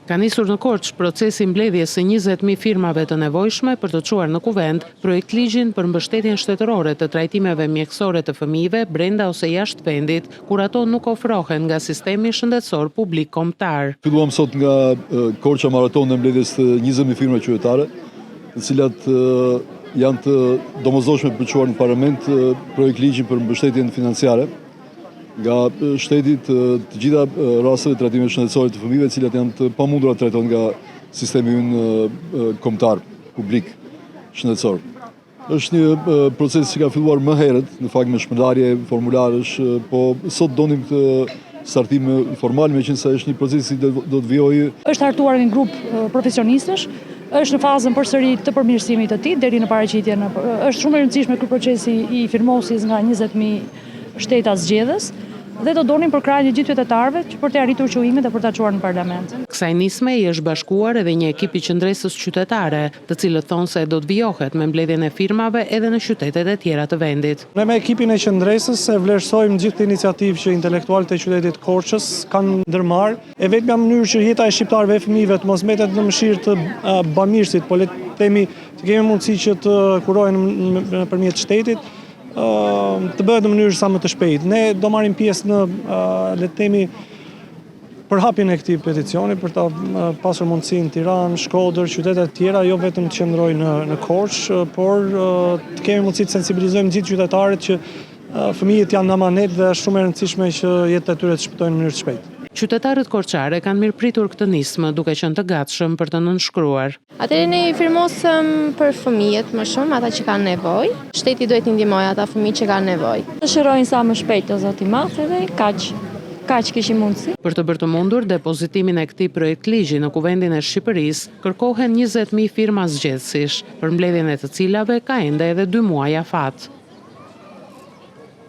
Ka nisur në Korçë procesi i mbledhjes së 20.000 firmave të nevojshme për të çuar në Kuvend projektligjin për mbështetjen shtetërore të trajtimeve mjekësore të fëmijëve brenda ose jashtë vendit, kur ato nuk ofrohen nga sistemi shëndetësor publik kombëtar. Filluam sot nga Korça maratonën e mbledhjes të 20.000 firma qytetare, të cilat janë të domosdoshme për të çuar në parlament projektligjin për mbështetjen financiare nga shteti të të gjitha rasteve të trajtimeve shëndetësore të fëmijëve, të cilat janë të pamundura të trajtohen nga sistemi ynë kombëtar publik shëndetësor. Është një proces që ka filluar më herët, në fakt me shpërndarje formularësh, po sot donim këtë startim formal, meqenëse është një proces që do të vijojë. Është hartuar një grup profesionistësh, është në fazën përsëri të përmirësimit të tij deri në paraqitje në është shumë e rëndësishme ky procesi i firmosjes nga 20000 shtetas zgjedhës dhe do donim përkrahjen e gjithë qytetarëve që për të arritur qëllimin dhe për ta çuar në parlament. Kësaj nisme i është bashkuar edhe një ekip i qëndresës qytetare, të cilët thonë se do të vijohet me mbledhjen e firmave edhe në qytetet e tjera të vendit. Ne me ekipin e qëndresës e vlerësojmë gjithë këtë iniciativë që intelektualët e qytetit Korçës kanë ndërmarrë. E vetmja mënyrë që jeta e shqiptarëve e fëmijëve të mos mbetet në mëshirë të bamirësit, po le të themi të kemi mundësi që të kurohen nëpërmjet shtetit, të bëhet në mënyrë sa më të shpejtë. Ne do marrim pjesë në, le të themi, përhapjen e këtij peticioni për ta pasur mundësi në Tiranë, Shkodër, qytete të tjera, jo vetëm të qëndrojë në në Korçë, por të kemi mundësi të sensibilizojmë gjithë qytetarët që fëmijët janë amanet dhe është shumë e rëndësishme që jetët e tyre të shpëtojnë në mënyrë të shpejtë. Qytetarët korçarë e kanë mirëpritur këtë nismë, duke qenë të gatshëm për të nënshkruar. Atëherë ne i firmosëm për fëmijët më shumë, ata që kanë nevojë. Shteti duhet t'i ndihmojë ata fëmijë që kanë nevojë. Të shërojnë sa më shpejt o Zot i madh edhe kaq. Kaq kishim mundësi. Për të bërë të mundur depozitimin e këtij projektligji në Kuvendin e Shqipërisë, kërkohen 20.000 firma zgjedhësish, për mbledhjen e të cilave ka ende edhe dy muaj afat.